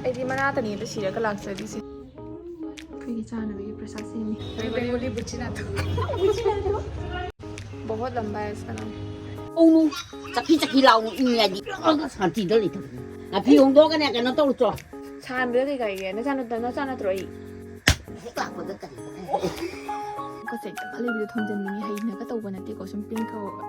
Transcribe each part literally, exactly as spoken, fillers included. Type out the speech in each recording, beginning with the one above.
ꯑꯩꯗꯤ ꯃꯅꯥꯇꯅꯤ ꯑꯗꯨ ꯁꯤꯔꯒ ꯂꯥꯛꯆꯔꯤꯁꯦ꯫ ꯑꯩꯈꯣꯏꯒꯤ ꯆꯥꯅꯕꯒꯤ ꯄ꯭ꯔꯁꯥꯗ ꯁꯦꯝꯃꯤ꯫ ꯕꯦꯡꯒꯣꯂꯤ ꯕꯨꯆꯤꯅꯥꯇꯣ꯫ ꯕꯍꯨꯠ ꯂꯝꯕꯥ ꯍꯥꯏ ꯏꯁꯀꯥ ꯅꯥꯝ꯫ ꯎꯅꯨ, ꯆꯈꯤ ꯆꯈꯤ ꯂꯥꯎꯅꯨ, ꯏꯪꯉꯗꯤ ꯁꯥꯟꯇꯤꯗ ꯂꯩꯇꯕꯅꯤ꯫ ꯅꯥꯄꯤ ꯍꯣꯡꯗꯣꯛꯑꯒꯅꯦ, ꯀꯩꯅꯣ ꯇꯧꯔꯨꯆꯣ꯫ ꯁꯥꯟꯕꯗ ꯀꯩ ꯀꯥꯏꯒꯦ? ꯅꯆꯥ ꯅꯠꯇ-, ꯅꯆꯥ ꯅꯠꯇ꯭ꯔꯣ ꯑꯩ? ꯍꯦꯛ ꯂꯥꯛꯄꯗ ꯀꯔꯤ? ꯄꯣꯠ ꯆꯩ ꯇꯪꯈꯥꯏ ꯂꯩꯕꯗꯣ ꯊꯣꯡꯖꯟꯅꯤꯡꯉꯤ, ꯍꯩꯅꯒ ꯇꯧꯕ ꯅꯠꯇꯦꯀꯣ, ꯁꯨꯝ ꯄꯤꯡ ꯀꯧꯕ꯫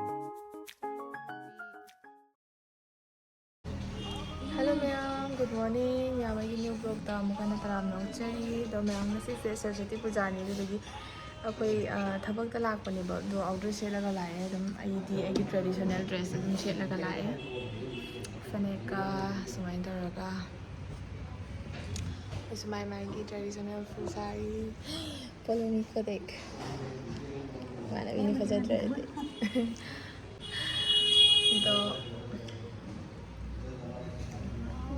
Hello ꯃꯌꯥꯝ, good morning꯫ ꯃꯌꯥꯝ ꯑꯩꯒꯤ new vlogꯇ ꯑꯃꯨꯛ ꯍꯟꯅ ꯇꯔꯥꯝꯅ ꯑꯣꯛꯆꯔꯤ꯫ ꯑꯗꯣ ꯃꯌꯥꯝ ꯉꯁꯤꯁꯦ ꯁꯔꯁꯋꯇꯤ ꯄꯨꯖꯥꯅꯤ, ꯑꯗꯨꯗꯒꯤ ꯑꯩꯈꯣꯏ, ꯑ, ꯊꯕꯛꯇ ꯂꯥꯛꯄꯅꯦꯕ, ꯑꯗꯣ outdress ꯁꯦꯠꯂꯒ ꯂꯥꯛꯑꯦ꯫ ꯑꯗꯨꯝ ꯑꯩꯗꯤ ꯑꯩꯒꯤ traditional dress ꯑꯗꯨꯝ ꯁꯦꯠꯂꯒ ꯂꯥꯛꯑꯦ, ꯐꯅꯦꯛꯀ ꯁꯨꯃꯥꯏꯅ ꯇꯧꯔꯒ꯫ ꯑꯩꯁꯨ ꯃꯥꯏ ꯃꯥꯏꯒꯤ traditional ꯐꯤ ꯁꯥꯔꯤ꯫ Follow me, ꯈꯨꯗꯦꯛ꯫ ꯏꯃꯥꯟꯅꯕꯤꯅꯤ ꯐꯖꯗ꯭ꯔꯗꯤ꯫ ꯑꯗꯣ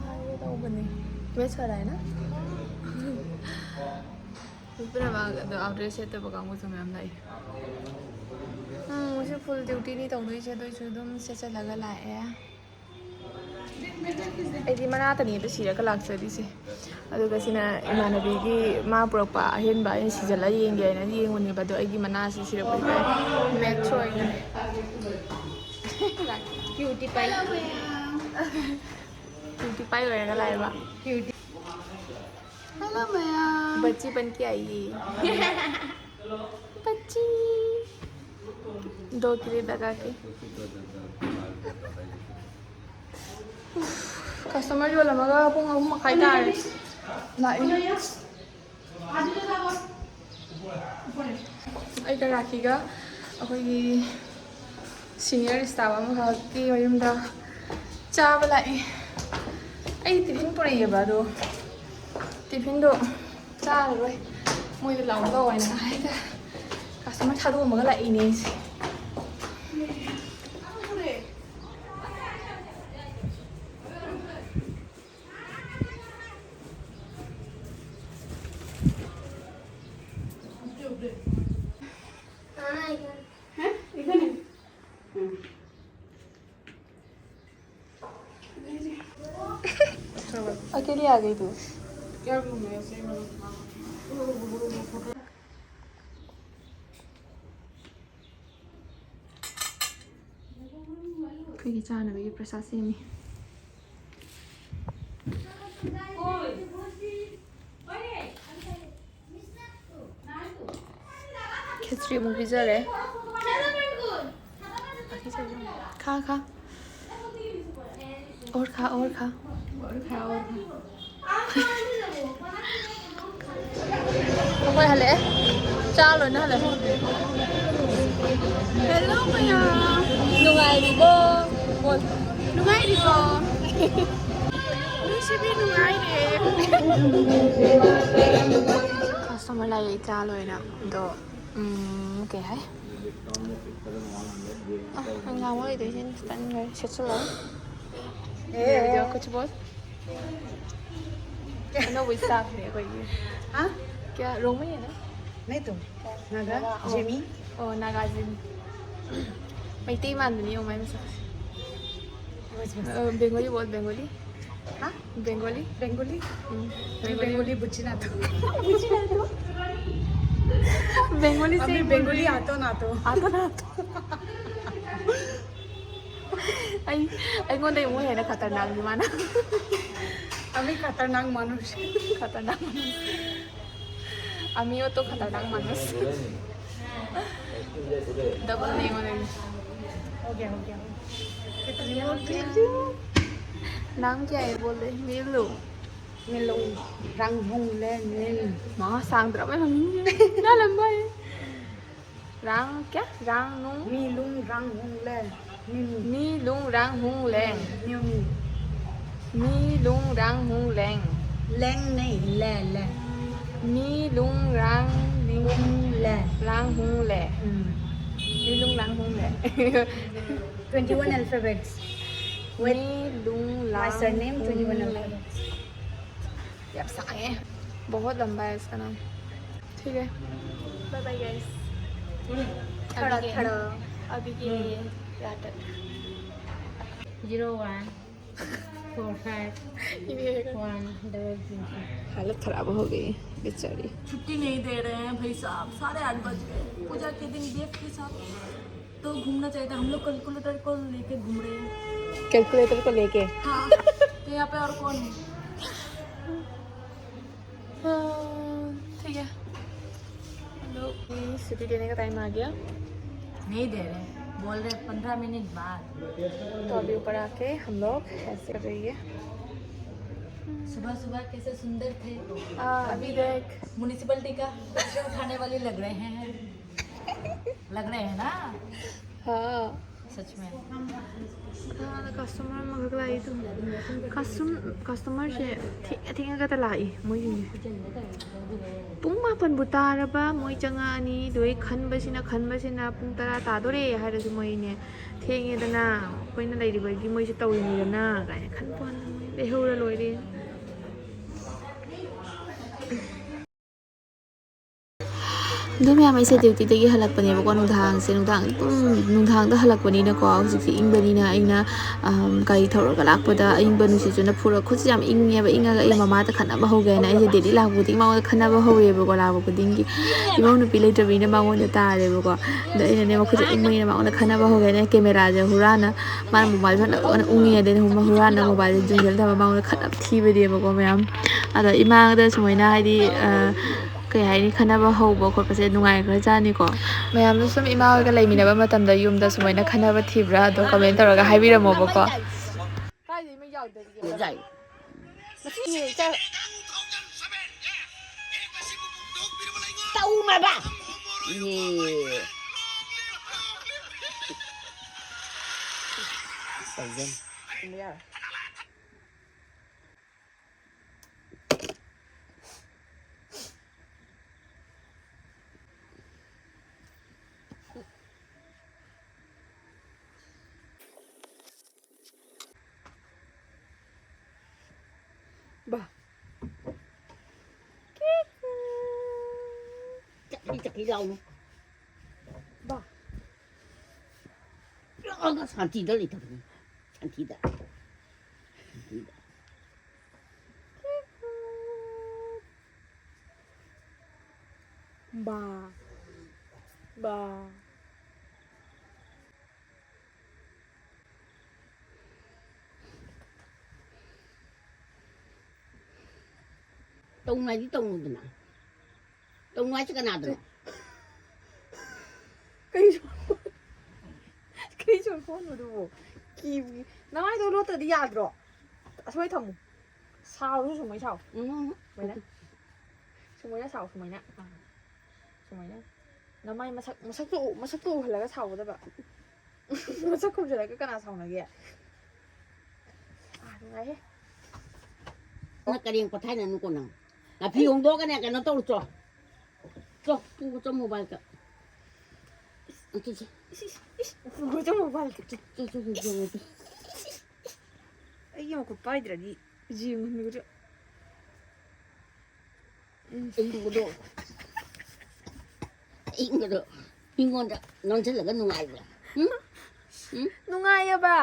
ꯍꯥꯏꯒꯦ ꯇꯧꯕꯅꯦ꯫ ꯃꯦꯠꯁ ꯐꯔꯦꯅ? ꯃꯤ ꯄꯨꯝꯅꯃꯛ ꯑꯗꯣ outdress ꯁꯦꯠꯇꯕ ꯀꯥꯡꯕꯨꯁꯨ ꯃꯌꯥꯝ ꯂꯥꯛꯏ꯫ ꯎꯝ, ꯉꯁꯤ full dutyꯅꯤ ꯇꯧꯗꯣꯏꯁꯦ, ꯑꯗꯨꯏꯁꯨ ꯑꯗꯨꯝ ꯁꯦꯠꯆꯜꯂꯒ ꯂꯥꯛꯑꯦ꯫ ꯑꯩꯗꯤ ꯃꯅꯥꯇꯅꯤ ꯑꯗꯨ ꯁꯤꯔꯒ ꯂꯥꯛꯆꯔꯤꯁꯦ꯫ ꯑꯗꯨꯒ ꯁꯤꯅ ꯏꯃꯥꯟꯅꯕꯤꯒꯤ ꯃꯥ ꯄꯨꯔꯛꯄ ꯑꯍꯦꯟꯕ, ꯑꯩꯅ ꯁꯤꯖꯜꯂ ꯌꯦꯡꯒꯦ ꯍꯥꯏꯅ ꯌꯦꯡꯉꯨꯅꯦꯕ, ꯑꯗꯣ ꯑꯩꯒꯤ ꯃꯅꯥꯁꯤ ꯁꯤꯔꯛꯄꯁꯤꯗ ꯃꯦꯠꯁ ꯑꯣꯏꯈ꯭ꯔꯦ꯫ Cutie pie꯫ Cutie pie ꯑꯣꯏꯔꯒ ꯂꯥꯛꯑꯦꯕ꯫ Hello ꯃꯌꯥꯝ꯫ बच्ची बन के आई है। बच्ची। दो किलो लगा के। Customer ꯌꯣꯜꯂꯝꯃꯒ ꯄꯨꯡ ꯑꯍꯨꯝ ꯃꯈꯥꯏ ꯇꯥꯔꯦ꯫ ꯂꯥꯛꯑꯦ꯫ ꯑꯩꯒ ꯔꯥꯈꯤꯒ ꯑꯩꯈꯣꯏꯒꯤ senior staff ꯑꯃꯈꯛꯀꯤ ꯃꯌꯨꯝꯗ ꯆꯥꯕ ꯂꯥꯛꯑꯦ꯫ ꯑꯩ tiffin ꯄꯨꯔꯛꯑꯦꯕ, ꯑꯗꯣ tiffinꯗꯣ ꯆꯥꯔꯔꯣꯏ, ꯃꯣꯏꯗ ꯂꯥꯎ ꯂꯥꯎ ꯍꯥꯏꯅ ꯍꯥꯏꯇꯥꯔꯦ꯫ Customer ꯊꯥꯗꯣꯛꯑꯝꯃꯒ ꯂꯥꯛꯏꯅꯦ ꯑꯩꯁꯦ꯫ अकेली आ गई तू? ꯑꯩꯈꯣꯏꯒꯤ ꯆꯥꯅꯕꯒꯤ ꯄ꯭ꯔꯁꯥꯗ ꯁꯦꯝꯃꯤ꯫ ꯈꯦꯆ꯭ꯔꯤ ꯑꯃꯨꯛ ꯄꯤꯖꯔꯦ꯫ ꯈꯥ, ꯈꯥ꯫ ꯑꯣꯔ ꯈꯥ, ꯑꯣꯔ ꯈꯥ꯫ ꯑꯣꯔ ꯈꯥ, ꯑꯣꯔ ꯈꯥ꯫ ꯑꯩꯈꯣꯏ ꯍꯜꯂꯛꯑꯦ꯫ ꯆꯥ ꯂꯣꯏꯅ ꯍꯜꯂꯛꯑꯦ꯫ Hello ꯃꯌꯥꯝ꯫ ꯅꯨꯡꯉꯥꯏꯔꯤꯕꯣ? ꯅꯨꯡꯉꯥꯏꯔꯤꯕꯣ? ꯅꯨꯡꯁꯤꯕꯤ ꯅꯨꯡꯉꯥꯏꯔꯦ꯫ Customer ꯂꯥꯛꯑꯦ, ꯆꯥ ꯂꯣꯏꯅ꯫ ꯑꯗꯣ, ꯎꯝ, ꯀꯩ ꯍꯥꯏ? ꯑ, ꯑꯩ ꯉꯥꯡꯕ ꯍꯩꯇꯦ, ꯁꯤ ꯇꯟꯈ꯭ꯔꯦ, ꯁꯦꯠꯆꯜꯂꯣ꯫ ꯀꯨꯆ ꯕꯣꯜ꯫ ꯑꯅꯧꯕ staffꯅꯦ ꯑꯩꯈꯣꯏꯒꯤ꯫ ꯍꯥ? ꯀꯌꯥ, ꯔꯣꯡꯃꯩꯅ? ꯅꯠꯇꯣ꯫ ꯅꯥꯒꯥ? ꯅꯥꯒꯥ, ꯑꯣ꯫ ꯖꯦꯃꯤ? ꯑꯣ, ꯅꯥꯒꯥ ꯖꯦꯃꯤ꯫ ꯃꯩꯇꯩ ꯃꯥꯟꯕꯅꯤ ꯌꯦꯡꯉꯣ ꯃꯥꯏ ꯃꯁꯛꯁꯦ꯫ ꯃꯁꯛ, ꯃꯁꯛ꯫ ꯑ, ꯕꯦꯡꯒꯣꯂꯤ ꯕꯣꯜ, ꯕꯦꯡꯒꯣꯂꯤ꯫ ꯍꯥ? ꯕꯦꯡꯒꯣꯂꯤ? ꯕꯦꯡꯒꯣꯂꯤ? ꯎꯝ, ꯑꯩ ꯕꯦꯡꯒꯣꯂꯤ꯫ ꯕꯦꯡꯒꯣꯂꯤ ꯕꯨꯆꯤ ꯅꯥꯇꯣ꯫ ꯕꯨꯆꯤ ꯅꯥꯇꯣ? ꯕꯦꯡꯒꯣꯂꯤ ꯑꯃꯤ ꯁꯦꯡꯕ ꯕꯦꯡꯒꯣꯂꯤ ꯃꯤ꯫ ꯑꯥꯇꯣ ꯅꯥꯇꯣ꯫ ꯑꯥꯇꯣ ꯅꯥꯇꯣ꯫ ꯑꯩ, ꯑꯩꯉꯣꯟꯗꯩ ꯑꯃꯨꯛ ꯍꯦꯟꯅ ꯈꯇꯔꯅꯥꯛꯅꯤ ꯃꯥꯅ꯫ ꯑꯃꯤ ꯈꯇꯔꯅꯥꯛ ꯃꯥꯅꯨꯁ꯫ ꯈꯇꯔꯅꯥꯛ ꯃꯥꯅꯨꯁ꯫ ꯑꯃꯤ ꯑꯣ ꯇꯣ ꯈꯇꯔꯅꯥꯛ ꯃꯥꯅꯨꯁ꯫ Double ꯅꯦ ꯑꯩꯉꯣꯟꯗꯩ꯫ Okay, okay. ꯅꯥꯝ ꯀꯌꯥ ꯍꯦ ꯕꯣꯜ ꯗꯦ? ꯃꯤꯂꯨ꯫ ꯃꯤꯂꯨꯡ ꯔꯥꯡꯍꯨꯡꯂꯦ ꯅꯤꯟ꯫ ꯃꯥ ꯁꯥꯡꯗ꯭ꯔꯕ ꯃꯃꯤꯡꯁꯦ꯫ ꯅꯥ ꯂꯝꯕ ꯍꯦ꯫ ꯔꯥꯡ ꯀꯌꯥ? ꯔꯥꯡ ꯅꯨꯡ? ꯃꯤꯂꯨꯡ ꯔꯥꯡꯍꯨꯡꯂꯦ ꯅꯤꯟ꯫ ꯃꯤꯂꯨꯡ ꯔꯥꯡꯍꯨꯡꯂꯦꯡ꯫ ꯅꯤꯟ꯫ ꯃꯤꯂꯨꯡ ꯔꯥꯡꯍꯨꯡꯂꯦꯡ꯫ ꯂꯦꯡ ꯅꯩ, ꯂꯦ, ꯂꯦ꯫ ꯃꯤꯂꯨꯡ ꯔꯥꯡ ꯍꯨꯡꯂꯦ꯫ ꯔꯥꯡꯍꯨꯡꯂꯦ꯫ ꯎꯝ꯫ ꯃꯤꯂꯨꯡ ꯔꯥꯡꯍꯨꯡꯂꯦ꯫ Twenty one alphabets. With ꯃꯤꯂꯨꯡ ꯔꯥꯡ ꯍꯨꯡꯂꯦ꯫ My surname, twenty one alphabets. ꯌꯥꯝ ꯁꯥꯡꯉꯦ꯫ बहुत लंबा है इसका नाम। ठीक है। Bye bye guys। ꯊꯔ, ꯑꯕꯤꯒꯤ, ꯊꯔ꯫ ꯑꯕꯤꯒꯤ ꯎꯝ꯫ ꯌꯥꯗ꯫ Zero one. Four five one double zero. हालत खराब हो गई बेचारी। छुट्टी नहीं दे रहे हैं भाई साहब, साढ़े आठ बज गए। पूजा के दिन देख के साथ तो घूमना चाहिए था। हम लोग कैलकुलेटर को लेके घूम रहे हैं। कैलकुलेटर को लेके? हाँ। तो यहाँ पे और कौन है? हाँ, ठीक है। हम लोग की छुट्टी लेने का टाइम आ गया। नहीं दे रहे, बोल रहे पंद्रह मिनट बाद। तो अभी ऊपर आके हम लोग ऐसे कर रही है। सुबह सुबह कैसे सुंदर थे। हाँ, अभी देख। म्युनिसिपैलिटी का रिक्शा उठाने वाले लग रहे हैं। लग रहे हैं ना? हाँ। सच में। ꯀꯁꯇꯃꯔ ꯑꯃꯈꯛ ꯂꯥꯛꯏ꯫ ꯀꯁꯇꯃꯔꯁꯦ ꯊꯦꯡꯉ ꯊꯦꯡꯉꯒꯇ ꯂꯥꯛꯏ ꯃꯣꯏꯁꯤꯡꯁꯦ꯫ ꯄꯨꯡ ꯃꯥꯄꯟꯕꯨ ꯇꯥꯔꯕ ꯃꯣꯏ ꯆꯪꯉꯛꯑꯅꯤ꯫ ꯑꯗꯨꯒꯤ ꯈꯟꯕꯁꯤꯅ ꯈꯟꯕꯁꯤꯅ ꯄꯨꯡ ꯇꯔꯥ ꯇꯥꯗꯣꯔꯦ ꯍꯥꯏꯔꯁꯨ ꯃꯣꯏꯅꯦ ꯊꯦꯡꯉꯦꯗꯅ, ꯑꯩꯈꯣꯏꯅ ꯂꯩꯔꯤꯕꯒꯤ ꯃꯣꯏꯁꯦ ꯇꯧꯔꯤꯅꯤꯗꯅ ꯀꯥꯏꯅ ꯈꯟꯕ ꯋꯥꯅꯤ꯫ ꯂꯩꯍꯧꯔ ꯂꯣꯏꯔꯦ꯫ ꯑꯗꯨ ꯃꯌꯥꯝ ꯑꯩꯁꯦ ꯗ꯭ꯌꯨꯇꯤꯗꯒꯤ ꯍꯜꯂꯛꯄꯅꯦꯕꯀꯣ꯫ ꯅꯨꯡꯗꯥꯡꯁꯦ, ꯅꯨꯡꯗꯥꯡ ꯄꯨꯡ ꯅꯨꯡꯗꯥꯡꯗ ꯍꯜꯂꯛꯄꯅꯤꯅꯀꯣ꯫ ꯍꯧꯖꯤꯛꯁꯦ ꯏꯪꯕꯅꯤꯅ ꯑꯩꯅ, ꯑꯝ, ꯒꯥꯔꯤ ꯊꯧꯔꯒ ꯂꯥꯛꯄꯗ ꯑꯏꯪꯕ ꯅꯨꯡꯁꯤꯠꯁꯤꯅ ꯐꯨꯔ ꯈꯨꯠꯁꯦ ꯌꯥꯝ ꯏꯪꯉꯦꯕ꯫ ꯏꯪꯉꯒ ꯑꯩ ꯃꯃꯥꯗ ꯈꯠꯅꯕ ꯍꯧꯒꯦ ꯍꯥꯏꯅ ꯑꯩꯁꯦ ꯗꯦꯜꯂꯤ ꯂꯥꯛꯄ ꯈꯨꯗꯤꯡ ꯃꯉꯣꯟꯗ ꯈꯠꯅꯕ ꯍꯧꯋꯦꯕꯀꯣ꯫ ꯂꯥꯛꯄ ꯈꯨꯗꯤꯡꯒꯤ ꯏꯃꯧ ꯅꯨꯄꯤ ꯂꯩꯇ꯭ꯔꯕꯅꯤꯅ ꯃꯉꯣꯟꯗ ꯇꯥꯔꯦꯕꯀꯣ꯫ ꯑꯗꯣ ꯑꯩꯅꯅꯦ ꯃꯈꯨꯠꯁꯦ ꯏꯪꯕꯅꯤꯅ ꯃꯉꯣꯟꯗ ꯈꯠꯅꯕ ꯍꯧꯒꯦ ꯍꯥꯏꯅ ꯀꯦꯃꯦꯔꯥꯁꯦ ꯍꯨꯔꯥꯟꯅ, ꯃꯥꯅ ꯃꯣꯕꯥꯏꯜ ꯐꯅ ꯂꯣꯟꯅ ꯎꯪꯉꯤ ꯑꯗꯩ ꯍꯨꯔꯥꯟꯅ ꯃꯣꯕꯥꯏꯜꯁꯦ ꯌꯨꯡꯁꯤꯜꯂ ꯊꯝꯃ ꯃꯉꯣꯟꯗ ꯈꯠꯅꯕ ꯊꯤꯕꯅꯦꯕꯀꯣ ꯃꯌꯥꯝ꯫ ꯑꯗꯣ ꯏꯃꯥꯗ ꯁꯨꯃꯥꯏꯅ ꯍꯥꯏꯗꯤ, ꯑ, ꯀꯩ ꯍꯥꯏꯅꯤ, ꯈꯠꯅꯕ ꯍꯧꯕ ꯈꯣꯠꯄꯁꯦ ꯅꯨꯡꯉꯥꯏꯈ꯭ꯔꯖꯥꯠꯅꯤꯀꯣ꯫ ꯃꯌꯥꯝꯗꯣ ꯁꯨꯝ ꯏꯃꯥ ꯍꯣꯏꯒ ꯂꯩꯃꯤꯟꯅꯕ ꯃꯇꯝꯗ ꯌꯨꯝꯗ ꯁꯨꯃꯥꯏꯅ ꯈꯠꯅꯕ ꯊꯤꯕ꯭ꯔꯥ? ꯑꯗꯣ ꯀꯃꯦꯟ ꯇꯧꯔꯒ ꯍꯥꯏꯕꯤꯔꯝꯃꯣꯕꯀꯣ꯫ ꯀꯥꯏꯗꯩ ꯃꯩ ꯌꯥꯎꯗꯕꯤꯗ? ꯌꯥꯏ꯫ ꯃꯁꯤ ꯆꯥ-, ꯇꯧꯅꯕ꯫ ꯏꯍꯦ꯫ ꯇꯧꯖꯅꯤ꯫ ꯌꯥꯔꯦ꯫ ꯕꯥ꯫ ꯆꯀ꯭ꯔꯤ ꯆꯀ꯭ꯔꯤ ꯂꯥꯎꯅꯨ꯫ ꯕꯥ꯫ ꯂꯥꯛꯑꯒ ꯁꯥꯟꯇꯤꯗ ꯂꯩꯇꯕꯅꯤ꯫ ꯁꯥꯟꯇꯤꯗ꯫ ꯕꯥ꯫ ꯕꯥ꯫ ꯇꯧꯅꯨ ꯍꯥꯏꯗꯤ ꯇꯧꯅꯨꯗꯅ꯫ ꯇꯧꯅꯨ ꯍꯥꯏꯁꯦ ꯀꯅꯥꯗꯅꯣ? ꯀꯩ ꯁꯣꯔ-, ꯀꯩ ꯁꯣꯔ ꯍꯣꯟꯕꯗꯨꯕꯨ? ꯀꯤꯕꯨ-, ꯅꯃꯥꯏꯗꯣ ꯂꯣꯠꯇ꯭ꯔꯗꯤ ꯌꯥꯗ꯭ꯔꯣ? ꯑꯁꯨꯃꯥꯏ ꯊꯝꯃꯨ꯫ ꯁꯥꯎꯔꯁꯨ ꯁꯨꯃꯥꯏ ꯁꯥꯎ꯫ ꯎꯝ꯫ ꯁꯨꯃꯥꯏꯅ꯫ ꯁꯨꯃꯥꯏꯅ ꯁꯥꯎ, ꯁꯨꯃꯥꯏꯅ꯫ ꯑꯥ꯫ ꯁꯨꯃꯥꯏꯅ꯫ ꯅꯃꯥꯏ ꯃꯁꯛ, ꯃꯁꯛꯇꯣ ꯎ-, ꯃꯁꯛꯇꯣ ꯎꯍꯜꯂꯒ ꯁꯥꯎꯒꯗꯕ꯫ ꯃꯁꯛ ꯈꯨꯝꯖꯤꯜꯂꯒ ꯀꯅꯥ ꯁꯥꯎꯅꯒꯦ? ꯑꯥ, ꯅꯨꯡꯉꯥꯏꯍꯦ꯫ ꯅꯪ ꯀꯔꯦꯡ ꯀꯣꯊꯥꯏꯅꯅꯨꯀꯣ ꯅꯪ꯫ ꯅꯐꯤ ꯍꯣꯡꯗꯣꯛꯑꯒꯅꯦ ꯀꯩꯅꯣ ꯇꯧꯔꯨ ꯆꯣ꯫ ꯆꯣ, ꯄꯨꯒꯣ ꯆꯣ ꯃꯣꯕꯥꯏꯜꯗ꯫ ꯑꯗꯨ ꯆꯣ꯫ ꯏꯁ, ꯏꯁ, ꯏꯁ, ꯄꯨꯒꯣ ꯆꯣ ꯃꯣꯕꯥꯏꯜꯗ꯫ ꯆꯣ, ꯆꯣ, ꯆꯣ, ꯆꯣ, ꯆꯣ꯫ ꯑꯩꯒꯤ ꯃꯈꯨꯠ ꯄꯥꯏꯗ꯭ꯔꯗꯤ ꯌꯦꯡꯉꯨ꯫ ꯎꯝ꯫ ꯏꯪꯕꯗꯣ, ꯏꯪꯕꯗꯣ ꯃꯤꯉꯣꯟꯗ ꯅꯝꯁꯤꯜꯂꯒ ꯅꯨꯡꯉꯥꯏꯕ꯭ꯔꯥ? ꯎꯝ? ꯎꯝ? ꯅꯨꯡꯉꯥꯏꯌꯦꯕ꯫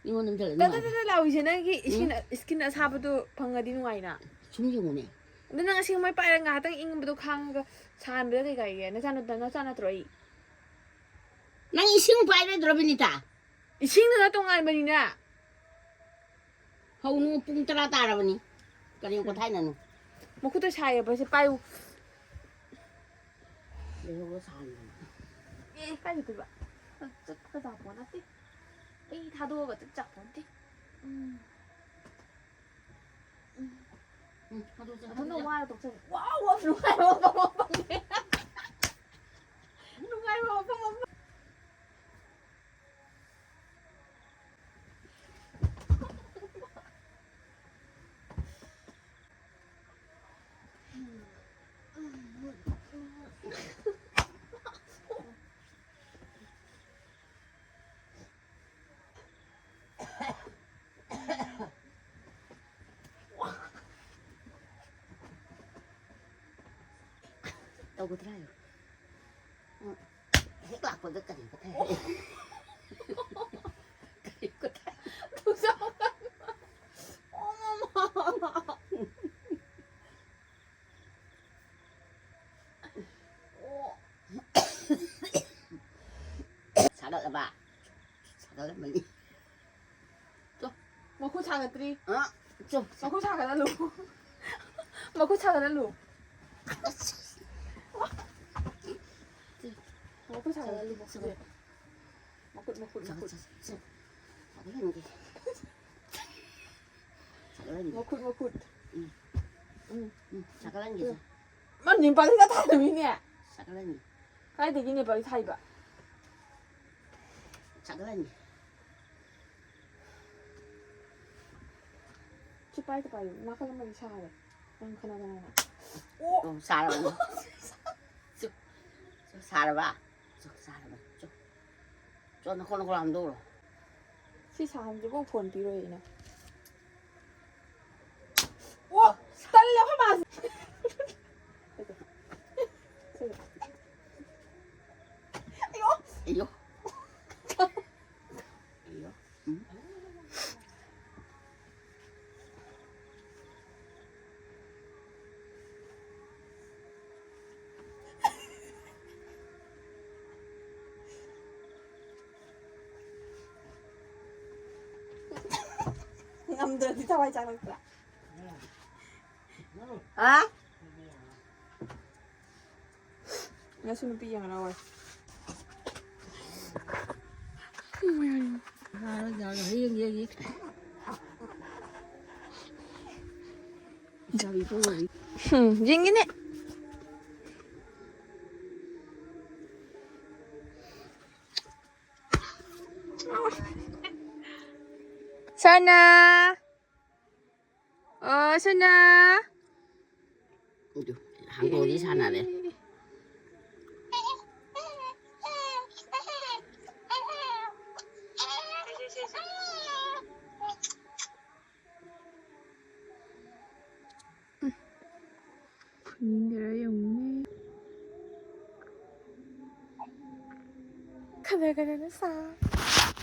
ꯃꯤꯉꯣꯟꯗ ꯅꯝꯁꯤꯜꯂꯒ ꯇꯗ ꯅꯨꯡꯉꯥꯏꯕ꯭ꯔꯥ? ꯇꯗ ꯂꯥꯎꯏꯁꯦ ꯅꯪꯒꯤ ꯏꯁꯤꯡ, ꯎꯝ? ꯏꯁꯀꯤꯟ ꯑꯁꯥꯕꯗꯣ ꯐꯪꯉꯗꯤ ꯅꯨꯡꯉꯥꯏꯅ꯫ ꯁꯨꯝ ꯌꯦꯡꯉꯨꯅꯦ꯫ ꯑꯗꯣ ꯅꯪ ꯑꯁꯦꯡꯕ ꯄꯥꯏꯔꯒ ꯉꯥꯏꯍꯥꯛꯇꯪ ꯏꯪꯕꯗꯣ ꯈꯥꯡꯉꯒ ꯁꯥꯍꯟꯕꯗ ꯀꯩ ꯀꯥꯏꯒꯦ? ꯅꯆꯥ ꯅꯠꯇ-, ꯅꯆꯥ ꯅꯠꯇ꯭ꯔꯣ ꯑꯩ? ꯅꯪ ꯏꯁꯤꯡ ꯄꯥꯏꯔꯣꯏꯗ꯭ꯔꯣ, ꯕꯤꯅꯤꯇꯥ? ꯏꯁꯤꯡꯗꯨꯅ ꯇꯣꯉꯥꯟꯕꯅꯤꯅ꯫ ꯍꯧꯅꯨ, ꯄꯨꯡ ꯇꯔꯥ ꯇꯥꯔꯕꯅꯤ꯫ ꯀꯔꯤ ꯀꯣꯊꯥꯏꯅꯅꯨ꯫ ꯃꯈꯨꯠꯇ ꯁꯥꯏꯌꯦꯕ, ꯁꯤ ꯄꯥꯏꯌꯨ꯫ ꯂꯩꯍꯧꯔꯣ ꯁꯥꯍꯟꯗꯅ꯫ ꯑꯦ, ꯀꯥꯏ ꯆꯠꯇꯣꯏꯕ? ꯆꯠꯀꯗꯕ ꯅꯠꯇꯦ꯫ ꯑꯩ ꯊꯥꯗꯣꯛꯑꯒ ꯆꯠ ꯆꯥꯄꯣꯟꯇꯦ꯫ ꯎꯝ꯫ ꯎꯝ꯫ ꯎꯝ, ꯊꯥꯗꯣꯛꯆꯔꯣ, ꯃꯊꯟꯇ ꯊꯥꯗꯣꯛꯆꯔꯣ꯫ ꯋꯥꯔ ꯇꯣꯛꯆꯅꯤ꯫ ꯋꯥꯎ, ꯋꯥꯎ, ꯅꯨꯡꯉꯥꯏꯕ ꯃꯐꯝꯅꯦ꯫ ꯅꯨꯡꯉꯥꯏꯕ ꯃꯐꯝ ꯑꯃ꯫ ꯇꯧꯒꯗ꯭ꯔꯥ ꯍꯥꯏꯌꯨ꯫ ꯎꯝ꯫ ꯍꯦꯛ ꯂꯥꯛꯄꯒ ꯀꯔꯤ ꯀꯊꯥꯏ ꯍꯥꯏ? ꯀꯔꯤ ꯀꯊꯥꯏ? ꯑꯣ, ꯃꯃꯥ꯫ ꯕꯥ꯫ ꯁꯥꯒꯠꯂꯝꯃꯅꯤ꯫ ꯆꯣ꯫ ꯃꯈꯨꯠ ꯁꯥꯒꯠꯇ꯭ꯔꯤ꯫ ꯑ, ꯆꯣ꯫ ꯃꯈꯨꯠ ꯁꯥꯒꯠꯍꯜꯂꯨ꯫ ꯃꯈꯨꯠ ꯁꯥꯒꯠꯍꯜꯂꯨ꯫ ꯃꯈꯨꯠ ꯁꯥꯒꯠꯍꯜꯂꯨ, ꯃꯈꯨꯠꯁꯦ꯫ ꯃꯈꯨꯠ, ꯃꯈꯨꯠ, ꯃꯈꯨꯠ꯫ ꯁꯥꯒꯠꯍꯟꯒꯦ꯫ ꯁꯥꯒꯠꯍꯟꯒꯦ꯫ ꯃꯈꯨꯠ, ꯃꯈꯨꯠ꯫ ꯎꯝ꯫ ꯎꯝ꯫ ꯎꯝ, ꯁꯥꯒꯠꯍꯟꯒꯦ, ꯁꯦ꯫ ꯃꯥ ꯅꯦꯄꯥꯂꯤꯒ ꯊꯥꯏꯔꯝꯃꯤꯅꯦ꯫ ꯁꯥꯒꯠꯍꯟꯒꯦ꯫ ꯀꯥꯏꯗꯒꯤ ꯅꯦꯄꯥꯂꯤ ꯊꯥꯏꯕ? ꯁꯥꯒꯠꯍꯟꯒꯦ꯫ ꯁꯤ ꯄꯥꯏꯗ ꯄꯥꯏꯌꯨ꯫ ꯅꯥꯀꯜ ꯑꯃꯗꯤ ꯁꯥꯔꯦ꯫ ꯅꯪ ꯈꯟꯅꯗꯅ꯫ ꯑꯣ! ꯑꯣ, ꯁꯥꯔꯕꯅꯤ꯫ ꯆꯨ, ꯆꯨ, ꯁꯥꯔꯕ? ꯆꯨ, ꯁꯥꯔꯕ? ꯆꯨ꯫ ꯆꯣ, ꯅꯈꯣꯡ, ꯅꯈꯣꯡ ꯍꯥꯝꯗꯣꯛꯎꯔꯣ꯫ ꯁꯤ ꯁꯥꯍꯟꯁꯤꯕꯨ ꯐꯣꯟ ꯄꯤꯔꯣꯏ ꯑꯩꯅ꯫ ꯑꯣ! ꯇꯜꯂꯦ ꯑꯩꯈꯣꯏ ꯃꯥꯁꯦ꯫ ꯑꯌꯣ! ꯑꯌꯣ! ꯑꯌꯣ! ꯎꯝ꯫ ꯉꯝꯗ꯭ꯔꯗꯤ ꯊꯋꯥꯏ ꯆꯥꯛꯂꯛꯇ꯭ꯔꯥ? ꯍꯥ? ꯉꯁꯤ ꯅꯨꯄꯤ ꯌꯦꯡꯉꯔꯣꯏ꯫ ꯍꯌꯦꯡ ꯌꯦꯡꯒꯦ꯫ ꯎꯝ, ꯌꯦꯡꯒꯦꯅꯦ꯫ ꯁꯅꯥ꯫ ꯑꯣ, ꯁꯅꯥ꯫ ꯑꯗꯨ, ꯍꯥꯡꯗꯣꯛꯑꯗꯤ ꯁꯥꯟꯅꯔꯦ꯫ ꯐꯨꯅꯤꯡꯗꯔꯥ ꯌꯦꯡꯉꯨꯅꯦ꯫ ꯈꯗꯔ ꯈꯗꯔꯅ ꯁꯥ꯫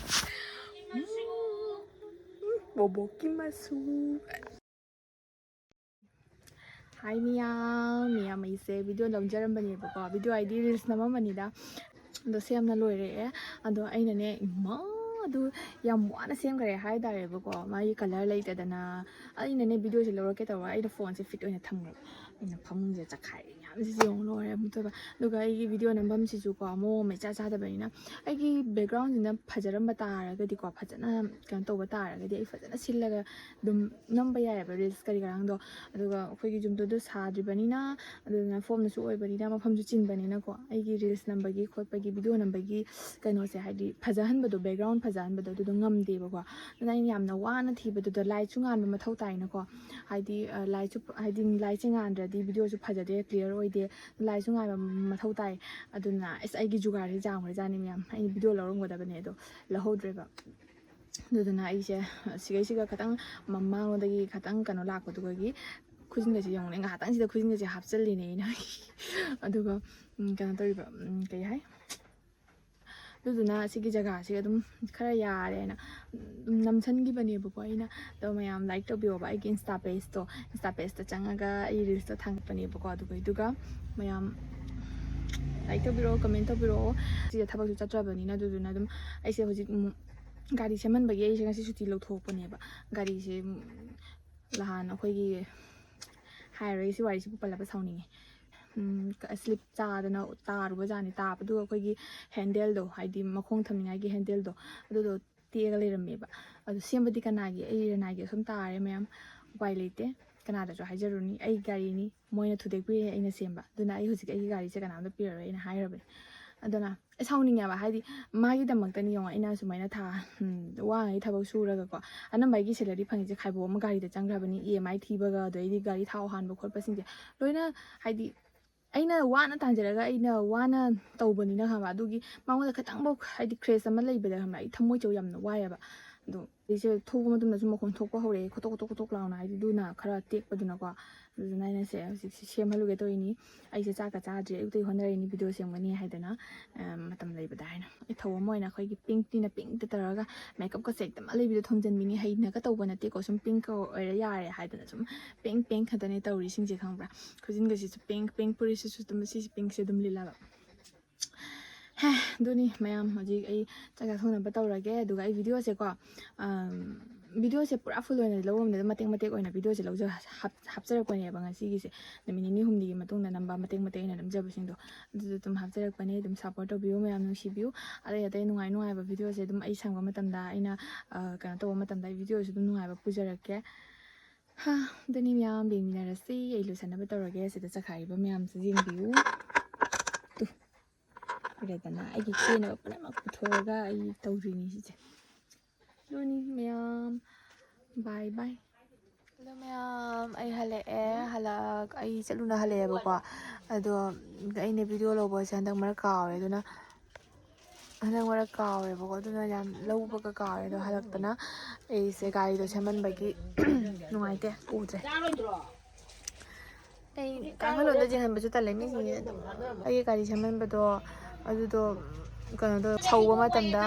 ꯎꯝ, ꯎꯝ, ꯕꯣꯕꯣꯛꯀꯤ ꯃꯆꯨ꯫ ꯍꯥꯏ ꯃꯤꯌꯥꯝ, ꯃꯤꯌꯥꯝ ꯑꯩꯁꯦ video ꯅꯝꯖꯔꯝꯕꯅꯦꯕꯀꯣ, video ꯍꯥꯏꯗꯤ reels ꯅꯝꯃꯝꯕꯅꯤꯗ꯫ ꯑꯗꯣ ꯁꯦꯝꯅ ꯂꯣꯏꯔꯛꯑꯦ꯫ ꯑꯗꯣ ꯑꯩꯅꯅꯦ, ꯏꯃꯥ, ꯑꯗꯨ ꯌꯥꯝ ꯋꯥꯅ ꯁꯦꯝꯈ꯭ꯔꯦ ꯍꯥꯏꯇꯥꯔꯦꯕꯀꯣ꯫ ꯃꯥꯒꯤ ꯀꯂꯔ ꯂꯩꯇꯗꯅ ꯑꯩꯅꯅꯦ ꯚꯤꯗꯤꯑꯣꯁꯦ ꯂꯧꯔꯛꯀꯦ ꯇꯧꯔꯒ ꯑꯩꯅ ꯐꯣꯟꯁꯦ ꯐꯤꯠ ꯑꯣꯏꯅ ꯊꯝꯈ꯭ꯔꯕ꯫ ꯑꯩꯅ ꯐꯃꯨꯡꯁꯦ ꯆꯈꯥꯏꯔꯦ ꯃꯌꯥꯝꯁꯤꯁꯨ ꯌꯦꯡꯉꯨ ꯂꯣꯏꯔꯦ ꯑꯃꯨꯛꯇꯣꯏꯕ꯫ ꯑꯗꯨꯒ ꯑꯩꯒꯤ ꯚꯤꯗꯤꯑꯣ ꯅꯝꯐꯝꯁꯤꯁꯨꯀꯣ ꯃꯑꯣꯡ ꯑꯃ ꯏꯆꯥ ꯆꯥꯗꯕꯅꯤꯅ, ꯑꯩꯒꯤ ꯕꯦꯛꯒ꯭ꯔꯥꯎꯟꯁꯤꯅ ꯐꯖꯔꯝꯕ ꯇꯥꯔꯒꯗꯤꯀꯣ, ꯐꯖꯅ ꯀꯩꯅꯣ ꯇꯧꯕ ꯇꯥꯔꯒꯗꯤ ꯑꯩ ꯐꯖꯅ ꯁꯤꯜꯂꯒ ꯑꯗꯨꯝ ꯅꯝꯕ ꯌꯥꯏꯑꯕ ꯔꯤꯜꯁ ꯀꯔꯤ ꯀꯔꯥꯡꯗꯣ꯫ ꯑꯗꯨꯒ ꯑꯩꯈꯣꯏꯒꯤ ꯌꯨꯝꯗꯨꯗ ꯁꯥꯗ꯭ꯔꯤꯕꯅꯤꯅ, ꯑꯗꯨꯅ ꯐꯣꯝꯅꯁꯨ ꯑꯣꯏꯕꯅꯤꯅ, ꯃꯐꯝꯁꯨ ꯆꯤꯟꯕꯅꯤꯅꯀꯣ, ꯑꯩꯒꯤ ꯔꯤꯜꯁ ꯅꯝꯕꯒꯤ ꯈꯣꯠꯄꯒꯤ ꯚꯤꯗꯤꯑꯣ ꯅꯝꯕꯒꯤ ꯀꯩꯅꯣꯁꯦ, ꯍꯥꯏꯗꯤ ꯐꯖꯍꯟꯕꯗꯣ, ꯕꯦꯛꯒ꯭ꯔꯥꯎꯟ ꯐꯖꯍꯟꯕꯗꯣ ꯑꯗꯨꯗꯣ ꯉꯝꯗꯦꯕꯀꯣ꯫ ꯑꯗꯨꯅ ꯑꯩꯅ ꯌꯥꯝꯅ ꯋꯥꯅ ꯊꯤꯕꯗꯨꯗ ꯂꯥꯏꯠꯁꯨ ꯉꯥꯟꯕ ꯃꯊꯧ ꯇꯥꯏꯅꯀꯣ꯫ ꯍꯥꯏꯗꯤ ꯂꯥꯏꯠꯁꯨ, ꯍꯥꯏꯗꯤ ꯂꯥꯏꯠꯁꯦ ꯉꯥꯟꯗ꯭ꯔꯗꯤ ꯚꯤꯗꯤꯑꯣꯁꯨ ꯐꯖꯗꯦ, ꯀ꯭ꯂꯤꯌꯥꯔ ꯑꯣꯏꯗꯦ꯫ ꯂꯥꯏꯠꯁꯨ ꯉꯥꯟꯕ ꯃꯊꯧ ꯇꯥꯏ꯫ ꯑꯗꯨꯅ ꯑꯁ, ꯑꯩꯒꯤ ꯖꯨꯒꯥꯔꯁꯦ ꯌꯥꯝꯈ꯭ꯔꯖꯥꯠꯅꯤ ꯃꯌꯥꯝ꯫ ꯑꯩꯅ ꯚꯤꯗꯤꯑꯣ ꯂꯧꯔꯝꯒꯗꯕꯅꯦ ꯑꯗꯣ ꯂꯧꯍꯧꯗ꯭ꯔꯦꯕ꯫ ꯑꯗꯨꯗꯨꯅ ꯑꯩꯁꯦ ꯁꯤꯒꯩꯁꯤꯒ ꯈꯤꯇꯪ ꯃꯃꯥꯡꯂꯣꯝꯗꯒꯤ ꯈꯤꯇꯪ ꯀꯩꯅꯣ ꯂꯥꯛꯄꯗꯨꯒꯤ ꯈꯨꯖꯤꯟꯒꯁꯦ ꯌꯦꯡꯉꯨꯅꯦ, ꯉꯥꯏꯍꯥꯛꯇꯪꯁꯤꯗ ꯈꯨꯖꯤꯟꯒꯁꯦ ꯍꯥꯞꯆꯜꯂꯤꯅꯦ ꯑꯩꯅ꯫ ꯑꯗꯨꯒ ꯎꯝ, ꯀꯩꯅꯣ ꯇꯧꯔꯤꯕ, ꯎꯝ, ꯀꯩ ꯍꯥꯏ, ꯑꯗꯨꯗꯨꯅ ꯁꯤꯒꯤ ꯖꯒꯥꯁꯦ ꯑꯗꯨꯝ ꯈꯔ ꯌꯥꯔꯦꯅ ꯑꯗꯨꯝ ꯅꯝꯁꯟꯈꯤꯕꯅꯦꯕꯀꯣ ꯑꯩꯅ꯫ ꯑꯗꯣ ꯃꯌꯥꯝ ꯂꯥꯏꯛ ꯇꯧꯕꯤꯌꯣꯕ ꯑꯩꯒꯤ ꯏꯟꯁꯇꯥ ꯄꯦꯖꯇꯣ꯫ ꯏꯟꯁꯇꯥ ꯄꯦꯖꯇ ꯆꯪꯉꯒ ꯑꯩ ꯔꯤꯜꯁꯇꯣ ꯊꯥꯡꯒꯠꯄꯅꯦꯕꯀꯣ꯫ ꯑꯗꯨꯒ, ꯑꯗꯨꯒ ꯃꯌꯥꯝ ꯂꯥꯏꯛ ꯇꯧꯕꯤꯔꯛꯑꯣ, ꯀꯃꯦꯟ ꯇꯧꯕꯤꯔꯛꯑꯣ꯫ ꯁꯤꯗ ꯊꯕꯛꯁꯨ ꯆꯠꯇ꯭ꯔꯕꯅꯤꯅ, ꯑꯗꯨꯗꯨꯅ ꯑꯗꯨꯝ ꯑꯩꯁꯦ ꯍꯧꯖꯤꯛ, ꯎꯝ, ꯒꯥꯔꯤ ꯁꯦꯝꯍꯟꯕꯒꯤ ꯑꯩꯁꯦ ꯉꯁꯤ ꯁꯨꯇꯤ ꯂꯧꯊꯣꯛꯄꯅꯦꯕ꯫ ꯒꯥꯔꯤꯁꯦ, ꯎꯝ, ꯅꯍꯥꯟ ꯑꯩꯈꯣꯏꯒꯤ, ꯍꯥꯏꯔꯣꯏ ꯁꯤ ꯋꯥꯔꯤꯁꯤꯕꯨ ꯄꯜꯂꯕ ꯁꯥꯎꯅꯤꯡꯉꯦ꯫ ꯎꯝ, ꯀ-, ꯁ꯭ꯂꯤꯞ ꯆꯥꯗꯅ ꯇꯥꯔꯨꯕ ꯖꯥꯠꯅꯤ꯫ ꯇꯥꯕꯗꯨꯒ ꯑꯩꯈꯣꯏꯒꯤ ꯍꯦꯟꯗꯜꯗꯣ, ꯍꯥꯏꯗꯤ ꯃꯈꯣꯡ ꯊꯝꯅꯤꯡꯉꯥꯏꯒꯤ ꯍꯦꯟꯗꯜꯗꯣ, ꯑꯗꯨꯗꯣ ꯇꯦꯛꯑꯒ ꯂꯩꯔꯝꯃꯦꯕ꯫ ꯑꯗꯨ ꯁꯦꯝꯕꯗꯤ ꯀꯅꯥꯒꯤ? ꯑꯩ ꯔꯦꯅꯥꯒꯤ ꯑꯁꯨꯝ ꯇꯥꯔꯦ ꯃꯌꯥꯝ꯫ ꯎꯄꯥꯏ ꯂꯩꯇꯦ꯫ ꯀꯅꯥꯗꯁꯨ ꯍꯥꯏꯖꯔꯨꯅꯤ? ꯑꯩ ꯒꯥꯔꯤꯅꯤ꯫ ꯃꯣꯏꯅ ꯊꯨꯗꯦꯛꯄꯤꯔꯦ ꯑꯩꯅ ꯁꯦꯝꯕ꯫ ꯑꯗꯨꯅ ꯑꯩ ꯍꯧꯖꯤꯛ ꯑꯩꯒꯤ ꯒꯥꯔꯤꯁꯦ ꯀꯅꯥꯝꯇ ꯄꯤꯔꯔꯣꯏ ꯑꯩꯅ ꯍꯥꯏꯔꯕꯅꯤ꯫ ꯑꯗꯨꯅ ꯑꯩ ꯁꯥꯎꯅꯤꯡꯉꯦꯕ꯫ ꯍꯥꯏꯗꯤ ꯃꯥꯒꯤꯗꯃꯛꯇꯅꯤ ꯌꯦꯡꯉꯣ ꯑꯩꯅ ꯁꯨꯃꯥꯏꯅ ꯊꯥ, ꯎꯝ, ꯋꯥꯉꯩ ꯊꯕꯛ ꯁꯨꯔꯒꯀꯣ꯫ ꯑꯅꯝꯕ ꯑꯩꯒꯤ ꯁꯦꯂꯔꯤ ꯐꯪꯉꯤꯁꯦ ꯈꯥꯏꯕꯣꯛ ꯑꯃ ꯒꯥꯔꯤꯗ ꯆꯪꯈ꯭ꯔꯕꯅꯤ, ꯏ ꯑꯦꯝ ꯑꯥꯏ ꯊꯤꯕꯒ, ꯑꯗꯩꯗꯤ ꯒꯥꯔꯤ ꯊꯥꯎ ꯍꯥꯟꯕ ꯈꯣꯠꯄꯁꯤꯡꯁꯦ ꯂꯣꯏꯅ, ꯍꯥꯏꯗꯤ ꯑꯩꯅ ꯋꯥꯅ ꯇꯥꯟꯖꯔꯒ ꯑꯩꯅ ꯋꯥꯅ ꯇꯧꯕꯅꯤꯅ ꯈꯪꯕ꯫ ꯑꯗꯨꯒꯤ ꯃꯉꯣꯟꯗ ꯈꯤꯇꯪꯐꯥꯎ ꯍꯥꯏꯗꯤ ꯈ꯭ꯔꯦꯁ ꯑꯃ ꯂꯩꯕꯗ ꯈꯪꯕ ꯑꯩ ꯊꯃꯣꯏꯁꯦ ꯌꯥꯝꯅ ꯋꯥꯏꯑꯦꯕ꯫ ꯑꯗꯣ ꯑꯩꯁꯦ ꯊꯧꯕ ꯃꯇꯝꯗꯁꯨ ꯃꯈꯣꯟ ꯊꯣꯛꯄ ꯍꯧꯔꯛꯑꯦ, ꯈꯣꯇꯣꯛ ꯈꯣꯇꯣꯛ ꯈꯣꯇꯣꯛ ꯂꯥꯎꯅ, ꯍꯥꯏꯗꯤ ꯑꯗꯨꯅ ꯈꯔ ꯇꯦꯛꯄꯗꯨꯅꯀꯣ꯫ ꯑꯗꯨꯗꯨꯅ ꯑꯩꯅ ꯁꯦ ꯍꯧꯖꯤꯛꯁꯦ ꯁꯦꯝꯍꯜꯂꯨꯒꯦ ꯇꯧꯔꯤꯅꯤ꯫ ꯑꯩꯁꯦ ꯆꯥꯛꯀ ꯆꯥꯗ꯭ꯔꯤ, ꯑꯌꯨꯛꯇꯒꯤ ꯍꯣꯠꯅꯔꯤꯅꯤ ꯚꯤꯗꯤꯑꯣ ꯁꯦꯝꯒꯅꯤ ꯍꯥꯏꯗꯅ, ꯑ, ꯃꯇꯝ ꯂꯩꯕꯗ ꯍꯥꯏꯅ꯫ ꯑꯩ ꯊꯧ ꯑꯃ ꯑꯣꯏꯅ ꯑꯩꯈꯣꯏꯒꯤ ꯄꯤꯡꯛꯅꯤꯅ ꯄꯤꯡꯛꯇ ꯇꯧꯔꯒ ꯃꯦꯀꯞꯀꯁꯦ ꯍꯦꯛꯇ ꯑꯃ ꯂꯩꯕꯤꯗꯣ ꯊꯣꯝꯖꯤꯟꯕꯤꯅꯤ꯫ ꯍꯩꯅꯒ ꯇꯧꯕ ꯅꯠꯇꯦꯀꯣ, ꯁꯨꯝ ꯄꯤꯡꯛꯀ ꯑꯣꯏꯔ ꯌꯥꯔꯦ ꯍꯥꯏꯗꯅ ꯁꯨꯝ ꯄꯤꯡꯛ ꯄꯤꯡꯛ ꯈꯛꯇꯅꯦ ꯇꯧꯔꯤꯁꯤꯡꯁꯦ ꯈꯪꯕ꯭ꯔꯥ? ꯈꯨꯖꯤꯟꯒꯁꯤꯁꯨ ꯄꯤꯡꯛ ꯄꯤꯡꯛ, ꯐꯨꯔꯤꯠꯁꯤꯁꯨ ꯑꯗꯨꯝ ꯁꯤꯁꯦ ꯄꯤꯡꯛꯁꯦ ꯑꯗꯨꯝ ꯂꯤꯠꯂꯕ꯫ ꯍꯦ, ꯑꯗꯨꯅꯤ ꯃꯌꯥꯝ, ꯍꯧꯖꯤꯛ ꯑꯩ ꯆꯥꯛ ꯆꯥꯊꯣꯛꯅꯕ ꯇꯧꯔꯒꯦ꯫ ꯑꯗꯨꯒ ꯑꯩ ꯚꯤꯗꯤꯑꯣꯁꯦꯀꯣ, ꯑꯝ, ꯚꯤꯗꯤꯑꯣꯁꯦ ꯄꯨꯔꯥ ꯐꯨꯜ ꯑꯣꯏꯅꯗꯤ ꯂꯧꯔꯝꯗꯦ, ꯑꯗꯣ ꯃꯇꯦꯛ ꯃꯇꯦꯛ ꯑꯣꯏꯅ ꯚꯤꯗꯤꯑꯣꯁꯦ ꯂꯧꯖ-, ꯍꯥꯞ-, ꯍꯥꯞꯆꯔꯛꯄꯅꯦꯕ ꯉꯁꯤꯒꯤꯁꯦ꯫ ꯅꯨꯃꯤꯠ ꯅꯤꯅꯤ ꯍꯨꯝꯅꯤꯒꯤ ꯃꯇꯨꯡꯗ ꯅꯝꯕ ꯃꯇꯦꯛ ꯃꯇꯦꯛ ꯑꯩꯅ ꯅꯝꯖꯕꯁꯤꯡꯗꯣ, ꯑꯗꯨꯗꯣ ꯑꯗꯨꯝ ꯍꯥꯞꯆꯔꯛꯄꯅꯦ꯫ ꯑꯗꯨꯝ ꯁꯞꯄꯣꯔꯠ ꯇꯧꯕꯤꯌꯨ ꯃꯌꯥꯝ, ꯅꯨꯡꯁꯤꯕꯤꯌꯨ꯫ ꯑꯇꯩ ꯑꯇꯩ ꯅꯨꯡꯉꯥꯏ ꯅꯨꯡꯉꯥꯏꯕ ꯚꯤꯗꯤꯑꯣꯁꯦ ꯑꯗꯨꯝ ꯑꯩ ꯁꯪꯕ ꯃꯇꯝꯗ, ꯑꯩꯅ, ꯑ, ꯀꯩꯅꯣ ꯇꯧꯕ ꯃꯇꯝꯗ ꯑꯩ ꯚꯤꯗꯤꯑꯣꯁꯦ ꯑꯗꯨꯝ ꯅꯨꯡꯉꯥꯏꯕ ꯄꯨꯖꯔꯛꯀꯦ꯫ ꯍꯥ, ꯑꯗꯨꯅꯤ ꯃꯌꯥꯝ, ꯌꯦꯡꯃꯤꯟꯅꯔꯁꯤ꯫ ꯑꯩ ꯂꯣꯏꯁꯟꯅꯕ ꯇꯧꯔꯒꯦ꯫ ꯁꯤꯗ ꯆꯈꯥꯏꯔꯤꯕ ꯃꯌꯥꯝꯁꯦ ꯌꯦꯡꯕꯤꯌꯨ꯫ ꯇꯨ, ꯎꯔꯦꯗꯅ, ꯑꯩꯒꯤ ꯀꯦꯅꯕ ꯄꯨꯝꯅꯃꯛ ꯄꯨꯊꯣꯛꯑꯒ ꯑꯩ ꯇꯧꯔꯤꯅꯤ ꯁꯤꯁꯦ꯫ ꯑꯗꯨꯅꯤ ꯃꯌꯥꯝ, bye bye꯫ ꯍꯜꯂꯣ ꯃꯌꯥꯝ, ꯑꯩ ꯍꯜꯂꯛꯑꯦ꯫ ꯍꯜꯂꯛ-, ꯑꯩ ꯆꯠꯂꯨꯅ ꯍꯜꯂꯛꯑꯦꯕꯀꯣ꯫ ꯑꯗꯣ ꯑꯩꯅ ꯚꯤꯗꯤꯑꯣ ꯂꯧꯕꯁꯦ ꯍꯟꯗꯛ ꯃꯔꯛ ꯀꯥꯎꯔꯦ, ꯑꯗꯨꯅ ꯍꯟꯗꯛ ꯃꯔꯛ ꯀꯥꯎꯔꯦꯕꯀꯣ, ꯑꯗꯨꯅ ꯌꯥꯝ ꯂꯧꯕꯒ ꯀꯥꯎꯔꯦ꯫ ꯑꯗꯣ ꯍꯜꯂꯛꯄꯅ ꯑꯩꯁꯦ ꯒꯥꯔꯤꯗꯣ ꯁꯦꯝꯍꯟꯕꯒꯤ ꯅꯨꯡꯉꯥꯏꯇꯦ, ꯎꯗ꯭ꯔꯦ꯫ ꯑꯩ ꯀꯥꯡꯈꯜꯂꯣꯟꯗ ꯌꯦꯡꯍꯟꯕꯁꯨ ꯇꯜꯂꯦ ꯃꯤꯁꯤꯡꯁꯦ꯫ ꯑꯗꯨꯝ ꯑꯩꯒꯤ ꯒꯥꯔꯤ ꯁꯦꯝꯍꯟꯕꯗꯣ, ꯑꯗꯨꯗꯣ ꯀꯩꯅꯣꯗꯣ ꯁꯧꯕ ꯃꯇꯝꯗ,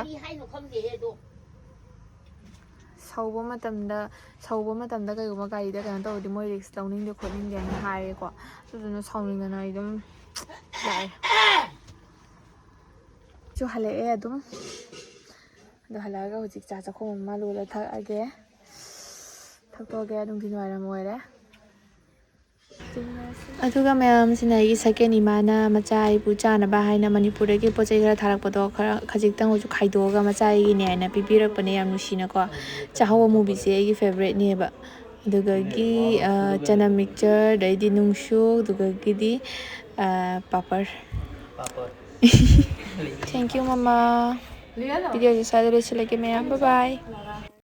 ꯁꯧꯕ ꯃꯇꯝꯗ, ꯁꯧꯕ ꯃꯇꯝꯗ ꯀꯩꯒꯨꯝꯕ ꯒꯥꯔꯤꯗ ꯀꯩꯅꯣ ꯇꯧꯔꯗꯤ ꯃꯣꯏ ꯔꯤꯛꯁ ꯂꯧꯅꯤꯡꯗꯦ ꯈꯣꯠꯅꯤꯡꯗꯦꯅ ꯍꯥꯏꯔꯦꯀꯣ꯫ ꯑꯗꯨꯗꯨꯅ ꯁꯥꯎꯅꯤꯡꯗꯅ ꯑꯩ ꯑꯗꯨꯝ ꯂꯥꯛꯑꯦ꯫ ꯁꯨ ꯍꯜꯂꯛꯑꯦ ꯑꯗꯨꯝ꯫ ꯑꯗꯣ ꯍꯜꯂꯛꯑꯒ ꯍꯧꯖꯤꯛ ꯆꯥ ꯆꯥꯛꯈꯣꯝ ꯑꯃ ꯂꯣꯜꯂ ꯊꯛꯑꯒꯦ꯫ ꯊꯛꯇꯣꯛꯑꯒꯦ, ꯅꯨꯡꯊꯤꯜ ꯋꯥꯏꯔꯝ ꯑꯣꯏꯔꯦ꯫ ꯑꯗꯨꯒ ꯃꯌꯥꯝꯁꯤꯅ ꯑꯩꯒꯤ ꯁꯦꯀꯦꯟ ꯏꯃꯥꯅ ꯃꯆꯥ ꯑꯩꯕꯨ ꯆꯥꯅꯕ ꯍꯥꯏꯅ ꯃꯅꯤꯄꯨꯔꯗꯒꯤ ꯄꯣꯠ ꯆꯩ ꯈꯔ ꯊꯥꯔꯛꯄꯗꯣ ꯈꯔ ꯈꯖꯤꯛꯇꯪ ꯑꯣꯏꯁꯨ ꯈꯥꯏꯗꯣꯛꯑꯒ ꯃꯆꯥ ꯑꯩꯒꯤꯅꯦ ꯍꯥꯏꯅ ꯄꯤꯕꯤꯔꯛꯄꯅꯦ꯫ ꯌꯥꯝ ꯅꯨꯡꯁꯤꯅꯀꯣ꯫ ꯆꯥꯍꯧ ꯑꯃꯨꯕꯤꯁꯦ ꯑꯩꯒꯤ ꯐꯦꯕꯣꯔꯥꯏꯠꯅꯦꯕ꯫ ꯑꯗꯨꯗꯒꯤ, ꯑ, ꯆꯅꯝ ꯃꯤꯛꯆꯔ, ꯑꯗꯩꯗꯤ ꯅꯨꯡꯁꯨ, ꯑꯗꯨꯗꯒꯤꯗꯤ, ꯑ, ꯄꯥꯄꯔ꯫ Thank you, ꯃꯃꯥ꯫ ꯚꯤꯗꯤꯑꯣꯁꯦ ꯁ꯭ꯋꯥꯏꯗ ꯂꯣꯏꯁꯤꯜꯂꯒꯦ ꯃꯌꯥꯝ꯫ Bye bye꯫